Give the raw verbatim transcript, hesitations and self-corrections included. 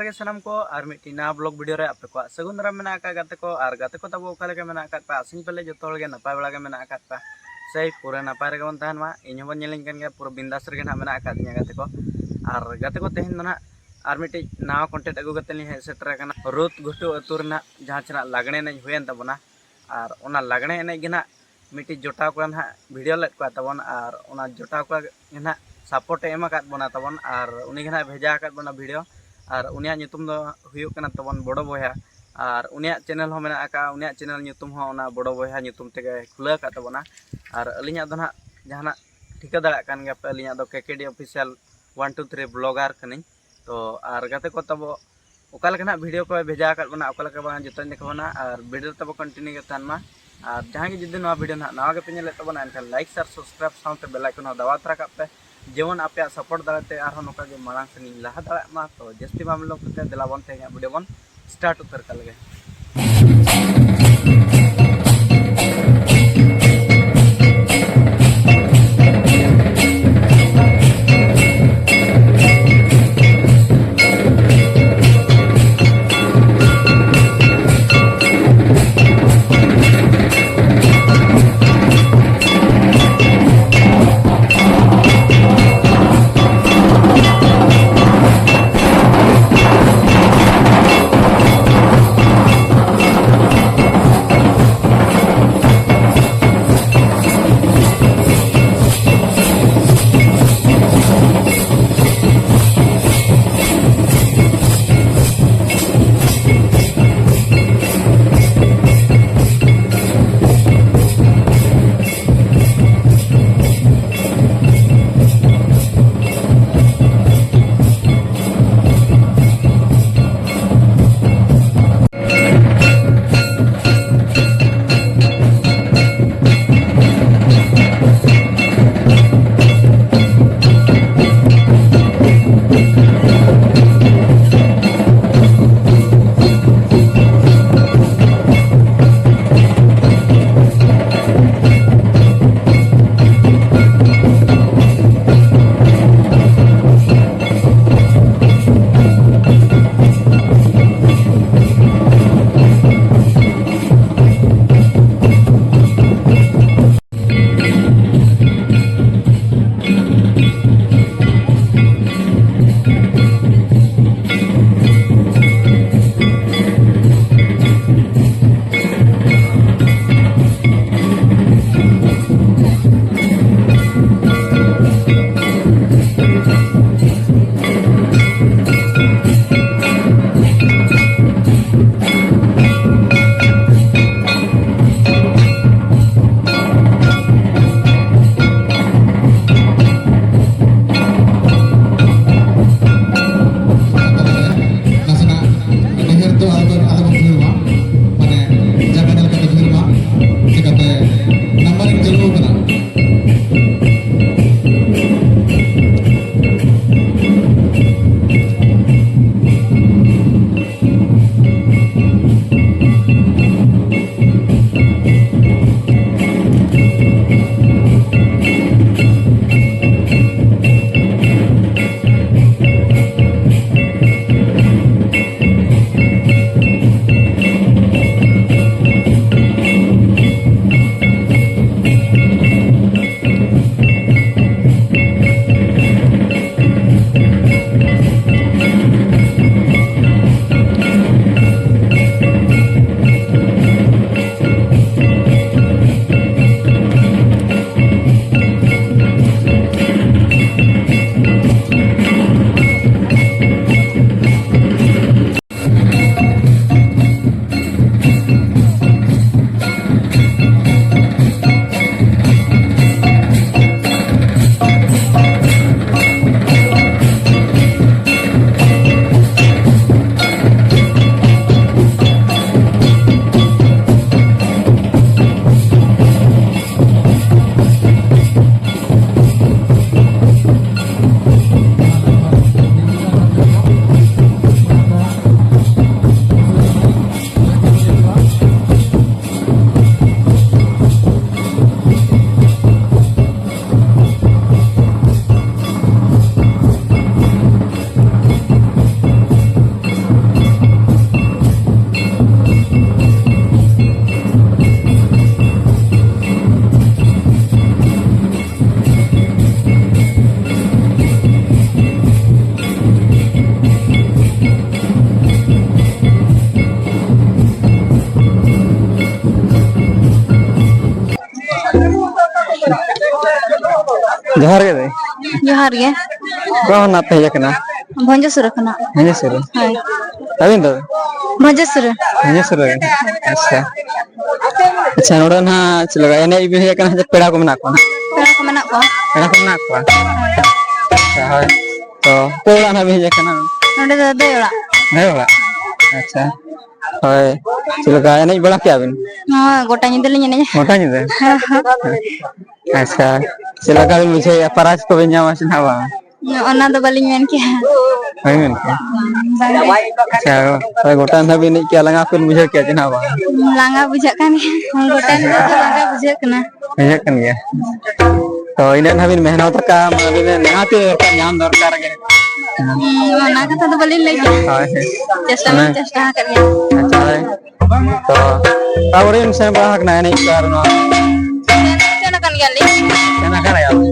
ᱨᱮᱜᱮ ᱥᱟᱱᱟᱢ ᱠᱚ ᱟᱨ ᱢᱤᱫᱴᱤᱡ ᱱᱟᱣᱟ ᱵᱞᱚᱜ ᱵᱷᱤᱰᱤᱭᱳ ᱨᱮ ᱟᱯᱮ ᱠᱚᱣᱟᱜ ᱥᱟᱹᱜᱩᱱ ᱫᱟᱨᱟᱢ ᱢᱮᱱᱟᱜ ᱟᱠᱟᱫ ᱜᱟᱛᱮ ᱠᱚ᱾ ᱟᱨ ᱜᱟᱛᱮ ᱠᱚ ᱛᱟᱵᱚ ᱚᱠᱟ ᱞᱮᱠᱟ ᱢᱮᱱᱟᱜ ᱟᱠᱟᱫ ᱯᱮ? ᱟᱥᱟᱧ ᱯᱟᱞᱮ ᱡᱚᱛᱚ ᱦᱚᱲ ᱜᱮ ᱱᱟᱯᱟᱭ ᱵᱟᱲᱟ ᱜᱮ ᱢᱮᱱᱟᱜ ᱟᱠᱟᱫ ᱯᱮ, ᱥᱮᱭ ᱯᱩᱨᱟᱹ ᱱᱟᱯᱟᱭ ᱨᱮᱜᱮ ᱵᱚᱱ ᱛᱟᱦᱮᱱ ᱢᱟ᱾ ᱤᱧ ᱦᱚᱸᱵᱚᱱ ᱧᱮᱞᱤᱧ ᱠᱟᱱ ᱜᱮᱭᱟ, ᱯᱩᱨᱟᱹ ᱵᱤᱱᱫᱟᱥ ᱨᱮᱜᱮ ᱱᱟᱦᱟᱜ ᱢᱮᱱᱟᱜ ᱟᱠᱟᱫ ᱞᱤᱧᱟ ᱜᱟᱛᱮ ᱠᱚ᱾ ᱟᱨ ᱜᱟᱛᱮ ᱠᱚ, ᱛᱮᱦᱮᱧ ᱫᱚ ᱱᱟᱦᱟᱜ ᱟᱨ ᱢᱤᱫᱴᱤᱡ ᱱᱟᱣᱟ ᱠᱚᱱᱴᱮᱱᱴ ᱟᱹᱜᱩ ᱠᱟᱛᱮ ᱞᱤᱧ ᱦᱮᱡ ᱥᱮᱴᱮᱨ ᱟᱠᱟᱱᱟ᱾ ᱨᱩᱛ ᱜᱷᱩᱴᱩ ᱟᱹᱛᱩ ᱨᱮᱱᱟᱜ ᱡᱟᱦᱟᱸ ᱪᱮ ᱱᱟᱦᱟᱜ ᱞᱟᱜᱽᱬᱮ ᱮᱱᱮᱡ ᱦᱩᱭᱮᱱ ᱛᱟᱵᱚᱱᱟ, ᱟᱨ ᱚᱱᱟ ᱞᱟᱜᱽᱬᱮ ᱮᱱᱮᱡ ᱜᱮ ᱱᱟᱦᱟᱜ ᱢᱤᱫᱴᱤᱡ ᱡᱚᱴᱟᱣ ᱠᱚᱲᱟ ᱱᱟᱦᱟᱜ ᱵᱷᱤᱰᱤᱭᱳ ᱞᱮᱫ ᱠᱚᱣᱟ ᱛᱟᱵᱚᱱ, ᱟᱨ ᱚᱱᱟ ᱡᱚᱴᱟᱣ ᱠᱚᱲᱟ ᱜᱮ ᱱᱟᱦᱟᱜ ᱥᱟᱯᱳᱨᱴ ᱮ ᱮᱢ ᱟᱠᱟᱫ ᱵᱚᱱᱟ ᱛᱟᱵᱚᱱ, ᱟᱨ ᱩᱱᱤ ᱜᱮ ᱱᱟᱦᱟᱜ ᱵᱷᱮᱡᱟ ᱟᱠᱟᱫ ᱵᱚᱱᱟ ᱵᱷᱤᱰᱤᱭᱳ᱾ ᱟᱨ ᱩᱱᱤᱭᱟᱜ ᱧᱩᱛᱩᱢ ᱫᱚ ᱦᱩᱭᱩᱜ ᱠᱟᱱᱟ ᱛᱟᱵᱚᱱ ᱵᱚᱲᱚ ᱵᱚᱭᱦᱟ, ᱟᱨ ᱩᱱᱤᱭᱟᱜ ᱪᱮᱱᱮᱞ ᱦᱚᱸ ᱢᱮᱱᱟᱜ ᱟᱠᱟᱫᱼᱟ᱾ ᱩᱱᱤᱭᱟᱜ ᱪᱮᱱᱮᱞ ᱧᱩᱛᱩᱢ ᱦᱚᱸ ᱚᱱᱟ ᱵᱚᱲᱚ ᱵᱚᱭᱦᱟ ᱧᱩᱛᱩᱢ ᱛᱮᱜᱮ ᱠᱷᱩᱞᱟᱹᱣ ᱟᱠᱟᱫ ᱛᱟᱵᱚᱱᱟ᱾ ᱟᱨ ᱟᱹᱞᱤᱧᱟᱜ ᱫᱚ ᱱᱟᱦᱟᱜ ᱡᱟᱦᱟᱱᱟᱜ ᱴᱷᱤᱠᱟᱹ ᱫᱟᱲᱮᱭᱟᱜ ᱠᱟᱱ ᱜᱮᱭᱟ ᱯᱮ, ᱟᱹᱞᱤᱧᱟᱜ ᱫᱚ K K D official one two three blogger ᱠᱟᱹᱱᱟᱹᱧ᱾ ᱛᱚ ᱟᱨ ᱜᱟᱛᱮ ᱠᱚ ᱛᱟᱵᱚ, ᱚᱠᱟ ᱞᱮᱠᱟ ᱱᱟᱦᱟᱜ ᱵᱷᱤᱰᱤᱭᱳ ᱠᱚ ᱵᱷᱮᱡᱟ ᱟᱠᱟᱫ ᱵᱚᱱᱟ, ᱚᱠᱟ ᱞᱮᱠᱟ ᱵᱟᱝ, ᱡᱚᱛᱚᱧ ᱫᱮᱠᱷᱟᱣ ᱵᱚᱱᱟ᱾ ᱟᱨ ᱵᱷᱤᱰᱤᱭᱳ ᱛᱟᱵᱚ ᱠᱚᱱᱴᱤᱱᱤᱭᱩ ᱜᱮ ᱛᱟᱦᱮᱱ ᱢᱟ᱾ ᱟᱨ ᱡᱟᱦᱟᱸ ᱜᱮ ᱡᱩᱫᱤ ᱱᱚᱣᱟ ᱵᱷᱤᱰᱤᱭᱳ ᱱᱟᱦᱟᱜ ᱱᱟᱣᱟ ᱜᱮᱯᱮ ᱧᱮᱞᱮᱫ ᱛᱟᱵᱚᱱᱟ, ᱮᱱᱠᱷᱟᱱ ᱞᱟᱭᱤᱠ, ᱥᱮᱭᱟᱨ, ᱥᱟᱵᱥᱠᱨᱟᱭᱤᱵ ᱥᱟᱶᱛᱮ ᱵᱮᱞ ᱟᱭᱠᱚᱱ ᱦᱚᱸ ᱫᱟᱵᱟᱣ ᱛᱚᱨᱟ ᱠᱟᱜ ᱯᱮ, ᱡᱮᱢᱚᱱ ᱟᱯᱮᱭᱟᱜ ᱥᱟᱯᱳᱨᱴ ᱫᱟᱨᱟᱭ ᱛᱮ ᱟᱨᱦᱚᱸ ᱱᱚᱝᱠᱟ ᱜᱮ ᱢᱟᱲᱟᱝ ᱥᱮᱱ ᱤᱧ ᱞᱟᱦᱟ ᱫᱟᱲᱮᱭᱟᱜ ᱢᱟ᱾ ᱛᱚ ᱡᱟᱹᱥᱛᱤ ᱵᱟᱝ ᱵᱤᱞᱚᱢ ᱠᱟᱛᱮ ᱫᱮᱞᱟ ᱵᱚᱱ ᱛᱮᱦᱮᱧᱟᱜ ᱵᱷᱤᱰᱤᱭᱳ ᱵᱚᱱ ᱥᱴᱟᱨᱴ ᱩᱛᱟᱹᱨ ᱠᱟᱜ ᱞᱮᱜᱮ᱾ ᱡᱚᱦᱟᱨ ᱜᱮ ᱫᱟᱹᱭ᱾ ᱡᱚᱦᱟᱨ ᱜᱮ᱾ ᱚᱠᱟ ᱠᱷᱚᱱᱟᱜ ᱯᱮ ᱦᱮᱡ ᱟᱠᱟᱱᱟ? ᱵᱷᱚᱸᱡᱚᱥᱩᱨ ᱠᱷᱚᱱᱟᱜ᱾ ᱵᱷᱚᱸᱡᱚᱥᱩᱨ? ᱦᱳᱭ᱾ ᱟᱹᱵᱤᱱ ᱫᱚ? ᱵᱷᱚᱸᱡᱚᱥᱩᱨ᱾ ᱵᱷᱚᱸᱡᱚᱥᱩᱨ ᱨᱮ? ᱟᱪᱪᱷᱟ᱾ ᱟᱪᱪᱷᱟ, ᱱᱚᱰᱮ ᱱᱟᱦᱟᱜ ᱪᱮᱫ ᱞᱮᱠᱟ ᱮᱱᱮᱡ ᱵᱤᱱ ᱦᱮᱡ ᱟᱠᱟᱱᱟ ᱥᱮ ᱯᱮᱲᱟ ᱠᱚ ᱢᱮᱱᱟᱜ ᱠᱚᱣᱟ? ᱯᱮᱲᱟ ᱠᱚ ᱢᱮᱱᱟᱜ ᱠᱚᱣᱟ᱾ ᱯᱮᱲᱟ ᱠᱚ ᱢᱮᱱᱟᱜ ᱠᱚᱣᱟ? ᱟᱪᱪᱷᱟ, ᱦᱳᱭ᱾ ᱛᱚ, ᱚᱠᱚᱭ ᱚᱲᱟᱜ ᱱᱟᱦᱟᱜ ᱵᱤᱱ ᱦᱮᱡ ᱟᱠᱟᱱᱟ? ᱱᱚᱰᱮ ᱫᱚ ᱫᱟᱹᱭ ᱚᱲᱟᱜ᱾ ᱫᱟᱹᱭ ᱚᱲᱟᱜ? ᱟᱪᱪᱷᱟ᱾ ᱦᱳᱭ, ᱪᱮᱫ ᱞᱮᱠᱟ ᱮᱱᱮᱡ ᱵᱟᱲᱟ ᱠᱮᱜᱼᱟ ᱵᱤᱱ? ᱦᱳᱭ, ᱜᱚᱴᱟ ᱧᱤᱫᱟᱹ ᱞᱤᱧ ᱮᱱᱮᱡᱟ᱾ ᱜᱚᱴᱟ ᱧᱤᱫᱟᱹ? ᱦᱮᱸ, ᱦᱮᱸ᱾ ᱟᱪᱪᱷᱟ, ᱪᱮᱫ ᱞᱮᱠᱟ ᱵᱤᱱ ᱵᱩᱡᱷᱟᱹᱣᱮᱫᱼᱟ? ᱯᱨᱟᱭᱤᱡᱽ ᱠᱚᱵᱤᱱ ᱧᱟᱢᱟ ᱥᱮ ᱱᱟᱦᱟᱜ ᱵᱟᱝ? ᱚᱱᱟ ᱫᱚ ᱵᱟᱹᱞᱤᱧ ᱢᱮᱱ ᱠᱮᱜᱼᱟ᱾ ᱵᱟᱹᱧ ᱢᱮᱱ ᱠᱮᱜᱼᱟ? ᱵᱟᱝ᱾ ᱟᱪᱪᱷᱟ, ᱦᱳᱭ, ᱜᱚᱴᱟ ᱧᱤᱫᱟᱹ ᱵᱤᱱ ᱮᱱᱮᱡ ᱠᱮᱜᱼᱟ, ᱞᱟᱸᱜᱟ ᱵᱤᱱ ᱵᱩᱡᱷᱟᱹᱣ ᱠᱮᱜᱼᱟ ᱪᱮ ᱱᱟᱦᱟᱜ ᱵᱟᱝ? ᱞᱟᱸᱜᱟ ᱵᱩᱡᱷᱟᱹᱜ ᱠᱟᱱ ᱜᱮᱭᱟ᱾ ᱜᱚᱴᱟ ᱧᱤᱫᱟᱹ ᱫᱚ ᱞᱟᱸᱜᱟ ᱵᱩᱡᱷᱟᱹᱜ ᱠᱟᱱᱟ᱾ ᱵᱩᱡᱷᱟᱹᱜ ᱠᱟᱱ ᱜᱮᱭᱟ᱾ ᱛᱚ, ᱤᱱᱟᱹᱜ ᱱᱟᱦᱟᱜ ᱵᱤᱱ ᱢᱮᱦᱱᱚᱛ ᱟᱠᱟᱫᱼᱟ, ᱢᱟᱱᱮ ᱵᱤᱱ ᱱᱤᱦᱟᱹᱛ ᱫᱚᱨᱠᱟᱨ, ᱧᱟᱢ ᱫᱚᱨᱠᱟᱨ ᱜᱮ᱾ ᱦᱩᱸ, ᱚᱱᱟ ᱠᱟᱛᱷᱟ ᱫᱚ ᱵᱟᱹᱞᱤᱧ ᱞᱟᱹᱭ ᱠᱮᱜᱼᱟ᱾ ᱦᱳᱭ, ᱦᱳᱭ᱾ ᱪᱮᱥᱴᱟ ᱢᱟᱱᱮ ᱢᱟᱞᱤᱧ ᱪᱮᱥᱴᱟ ᱟᱠᱟᱫ ᱜᱮᱭᱟ᱾ ᱟᱪᱪᱷᱟ, ᱦᱳᱭ᱾ ᱛᱚ, ᱚᱠᱟ ᱠᱚᱨᱮ ᱵᱤᱱ ᱥᱮᱱ ᱵᱟᱲᱟ ᱟᱠᱟᱱᱟ ᱮᱱᱮᱡ ᱠᱚ ᱟᱨ ᱱᱚᱣᱟ? ᱥᱮᱱ, ᱥᱮᱱ ᱟᱠᱟᱱ ᱜᱮᱭᱟᱞᱤᱧ᱾ ᱥᱮᱱ ᱟᱠᱟᱱ ᱜᱮᱭᱟ ᱵᱤᱱ?